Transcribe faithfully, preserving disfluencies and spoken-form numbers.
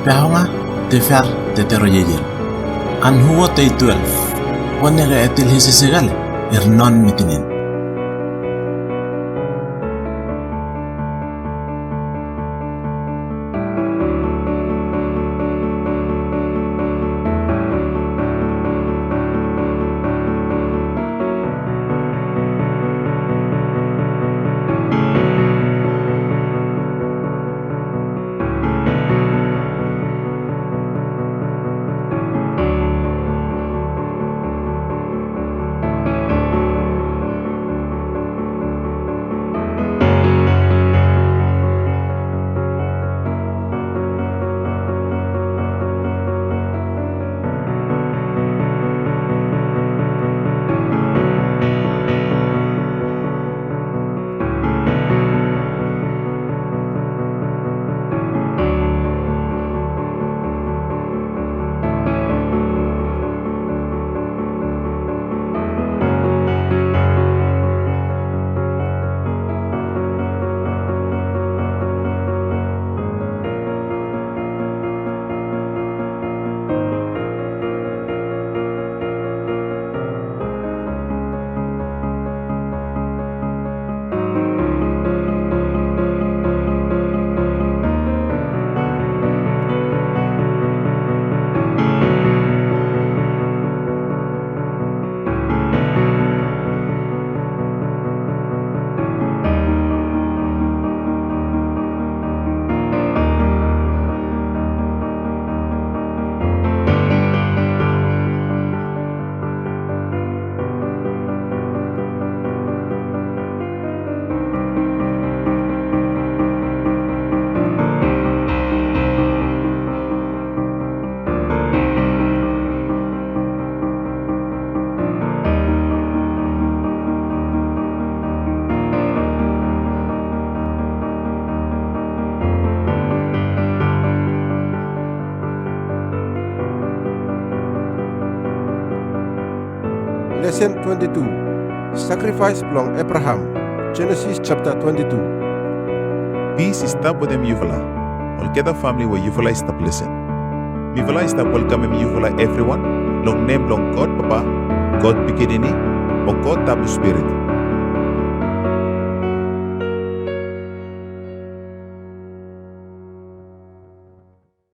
Pehonga, Tefer, Teteroyeyel. An huo tei twelef. Wan ega etel hisisikale, er non mitinin. Lesen twenti tu. Sakrifaes blong Ebraham. Jenesis japta twenti tu. Pis i stap wetem yufala, olgeta famili we yufala i stap lisen. Mifala i stap welkamem yufala evriwan long nem blong God Papa, God Pikinini, mo God Tabu Spirit.